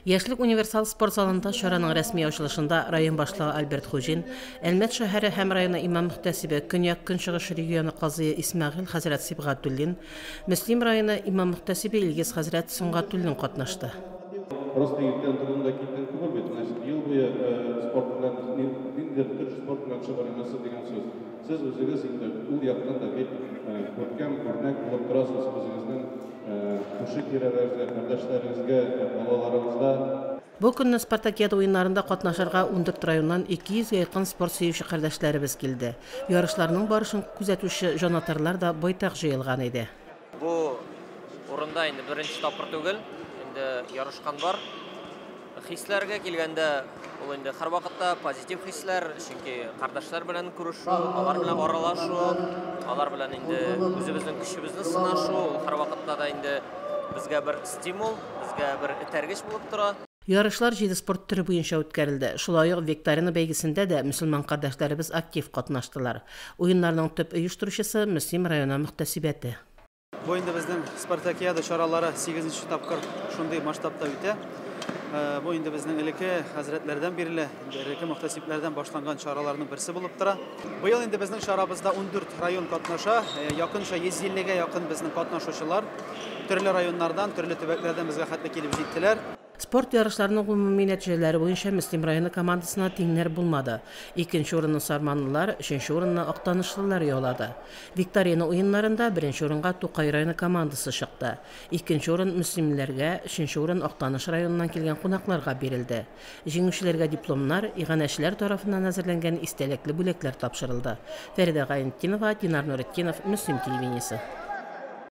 Яшьлек универсал спорт залында чараның рәсми ачылышында район башлыгы Альберт Хуҗин, Әлмәт шәһәре һәм районы имам-мөхтәсибе, Көньяк-Көнчыгыш регионы казые Исмәгыйль хәзрәт Сибгатуллин, Мөслим районы имам-мөхтәсибе Илгиз хәзрәт Сөнгатуллин катнашты. Просто иртән тордың да киттең түгел бит, значит, ел буе спорт белән, ниндидер төр спорт белән шөгыльләнәсез дигән сүз. Сез үзегез инде ул яктан да бик күркәм үрнәк булып торасыз үзегезнең күрше-тирәләрегезгә, кардәшләрегезгә, балаларыгызга. Бу көнне Спартакиада уеннарында катнашырга 14 районнан 200 гә якын спорт сөюче кардәшләребез килде. Ярышларның барышын күзәтүче җанатарлар да байтак җыелган иде. Бу урында инде беренче тапкыр түгел, инде ярышкан бар. Хисләргә килгәндә, ул инде һәрвакытта позитив хисләр, чөнки кардәшләр белән күрешү, алар белән аралашу, алар белән инде үзебезнең көчебезне сынашу, ул һәрвакытта да инде безгә бер стимул, безгә бер этәргеч булып тора. Ярышлар җиде спорт төре буенча үткәрелде. Шулай ук викторина бәйгесендә дә мөселман кардәшләребез актив катнаштылар. Уеннарның төп оештыручысы Мөслим районы мөхтәсибәте. Бу инде безнең Спартакиада чаралары 8 тапкыр шундый масштабта үтә. Бу инде безнең элекке хәзрәтләрдән бирле, элекке мөхтәсибләрдән башланган чараларның берсе булып тора. Быел инде безнең чарабызда 14 район катнаша, якынча 150-гә якын безнең катнашучылар төрле районнардан, төрле төбәкләрдән безгә хәтле килеп җиттеләр. Спорт ярышларының гомуми нәтиҗәләре буенча Мөслим районы командасына тиңнәр булмады. Икенче урынны сарманлылар, өченче урынны актанышлылар яулады. Викторина уеннарында беренче урынга Тукай районы командасы чыкты. Икенче урын мөслимлеләргә, өченче урын Актаныш районыннан килгән кунакларга бирелде. Җиңүчеләргә дипломнар, иганәчеләр тарафыннан әзерләнгән истәлекле бүләкләр тапшырылды. Фәридә Гайнетдинова, Динар Нуретдинов, Мөслим телевидениесе.